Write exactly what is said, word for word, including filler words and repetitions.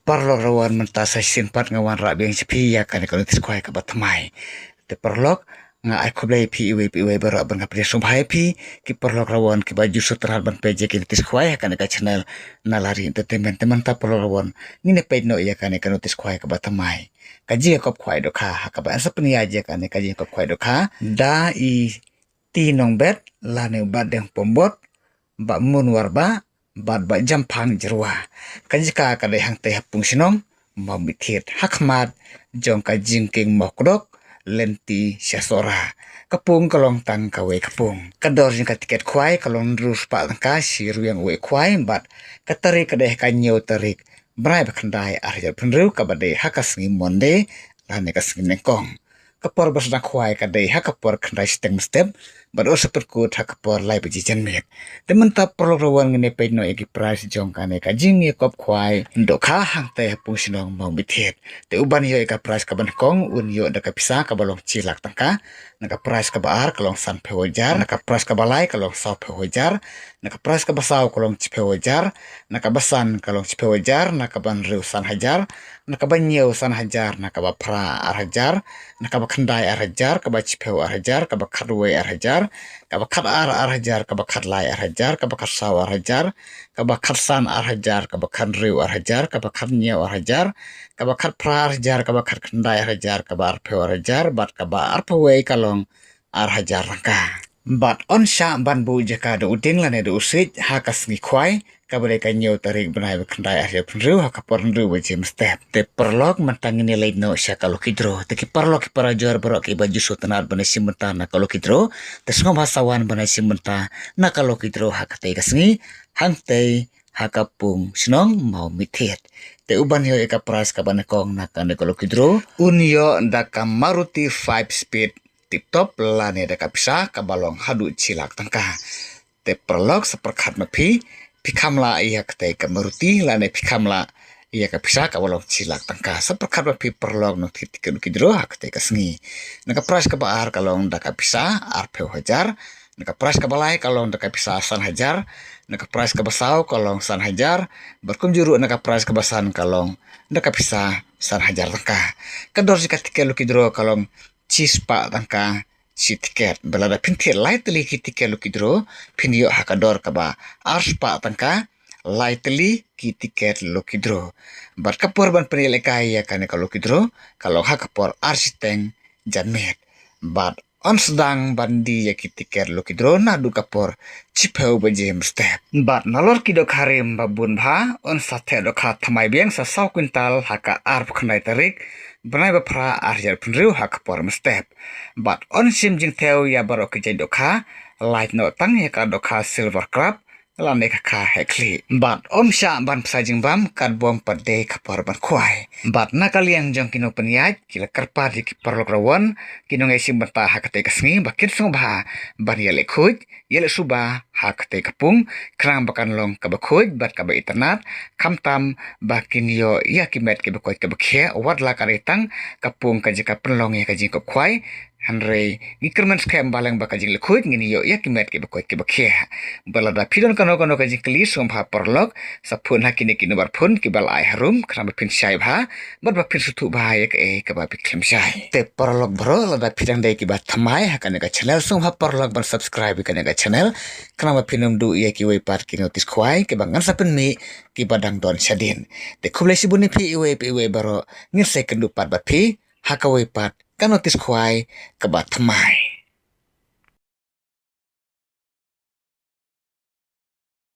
Paralok rawon, mynta sa shisien pat nga wanrah biang sha phi ïa kane ka notice khwai kaba thymmai. Te paralok, nga ai khublei ïa phi iwei pa iwei baroh, bad nga pdiang sngewbha ïa phi ki paralok rawon kiba ju sngewtynnat ban peit ïa ki notice khwai ha kane ka channel Nalari Entertainment. Te mynta paralok rawon, ngin ïa peit noh ïa kane ka notice khwai kaba thymmai. Ka jingïakop khwai dohkha ha kaba yn sa pynïaid ïa kane ka jingïakop khwai dohkha da i T Nongbet lane Bah Deng Pombot, Bah Munwar Bah, bad Bah Jamphang Jyrwa. Ka jaka ka dei hangtei ha pung shnong Mawmithied, ha khmat jong ka jingkieng Mawkdok, lynti sha Sohra. Ka pung ka long tang kawei ka pung. Ka dor jong ka tiket khwai ka long hynriew spah tyngka shi rwiang uwei u khwai, bad ka tarik ka dei ha ka hynñiew tarik bnai ba khyndai, ar hajar arphew hynriew, kaba dei ha ka sngi Monday lane ka sngi nyngkong. Ka por ba sdang khwai ka dei ha ka por khyndai shiteng mynstep, bad yn sa pynkut ha ka por lai baje janmiet. Te mynta paralok rawon, ngin ïa peit noh ïa ki prize jong kane ka jingïakop khwai dohkha hangtei ha pung shnong Mawmithied. Te uban ïoh ïa ka prize kaba nyngkong un ïoh da ka pisa kaba long shi lak tyngka. Na ka prize kaba ar ka long sanphew hajar, na ka prize kaba lai ka long sawphew hajar, na ka prize kaba saw ka long shiphew hajar, na kaba san ka long shiphew hajar, na kaba hynriew san hajar, na kaba hynñiew san hajar, na kaba phra ar hajar, na kaba khyndai ar hajar, kaba shiphew ar hajar, kaba khatwei ar hajar, kaba khatar ar hajar, kaba khatlai ar hajar, kaba khatsaw ar hajar, kaba khatsan ar hajar, kaba khathynriew ar hajar, kaba khathynñiew ar hajar, kaba khatphra ar hajar, kaba khatkhyndai ar hajar, kaba arphew ar hajar, bad kaba arphew wei ka long ar hajar tyngka. Bad yn shah ban buh jaka da u dieng lane da u siej ha ka sngi khwai, kaba dei ka hynñiew tarik bnai ba khyndai, ar hajar arphew hynriew, ha ka por hynriew baje mynstep. Te paralok, mynta ngin ïa leit noh sha ka lucky draw. Te ki paralok ki parajor baroh kiba ju sngewtynnat ban ïashim bynta na ka lucky draw, te sngewbha sa wan ban ïashim bynta na ka lucky draw ha katei ka sngi, hangtei ha ka pung shnong Mawmithied. Te uban ïoh ïa ka prize kaba nyngkong na kane ka lucky draw un ïoh da ka Maruti five speed tip top lane da ka pisa kaba long haduh shi lak tyngka. Te paralok, sa pyrkhat ma phi, phi kham lah ïa katei ka Maruti lane phi kham lah ïa ka pisa kaba long shi lak tyngka. Sa pyrkhat ma phi paralok, nongthied tiket lucky draw ha katei ka sngi. Na ka prize kaba ar ka long da ka pisa arphew hajar, na ka prize kaba lai ka long da ka pisa san hajar, na ka prize kaba saw ka long san hajar, bad kumjuh ruh na ka prize kaba san ka long da ka pisa san hajar tyngka. Ka dor jong ka tiket lucky draw ka long shi spah tyngka shi tiket. Bad lada phin thied lai tylli ki tiket lucky draw, phin ïoh ha ka dor kaba ar spah tyngka lai tylli ki tiket lucky draw. Bad ka por ban pynïalehkai ïa kane ka lucky draw ka long ha ka por ar shiteng janmiet. Bad yn sdang ban die ïa ki tiket lucky draw naduh ka por shiphew baje mynstep. Bad nalor ki dohkha rim ba bun bha, yn sa theh dohkha thymmai biang sa saw kwintal ha ka arphew khyndai tarik bnai ba phra, ar hajar arphew hynriew, ha ka por mynstep. Bad yn shim jingthew ïa baroh ki jait dohkha, lait noh tang ïa ka dohkha silver crab lane ka kha heh khlieh. Bad ym shah ban pynshai jingbam katba ym pat dei ka por ban khwai. Bad na ka liang jong ki nongpynïaid, ki la kyrpad ïa ki paralok rawon, ki nongïashim bynta ha katei ka sngi, ba kin sngewbha ban ïaleh khuid, ïaleh suba ha katei ka pung, khnang ba kan long kaba khuid bad kaba itynnad, khamtam ba kin ïoh ïa ki met kiba koit kiba khiah, wat la ka dei tang ka pung ka jaka pynlong ïa ka jingïakop khwai. Hynrei ngi kyrmen skhem ba lyngba ka jingleh khuid ngin ïoh ïa ki met kiba koit kiba khiah. Bad lada phi don kano kano ka jingkylli, sngewbha paralok sa phone ha kine ki nombar phone kiba la ai harum, khnang ba phin shai bha bad ba phin sngewthuh bha ïa kaei kaba phi khlem shai. Te paralok baroh, lada phi dang dei kiba thymmai ha kane ka channel, sngewbha paralok ban subscribe ïa kane ka channel, khnang ba phin ym duh ïa kiwei pat ki notice khwai kiba ngan sa pynmih kiba dang don shadien. Te khublei shibun ïa phi iwei pa iwei baroh, ngin sa ïakynduh pat bad phi ha kawei pat ka notice khwai kaba thymmai.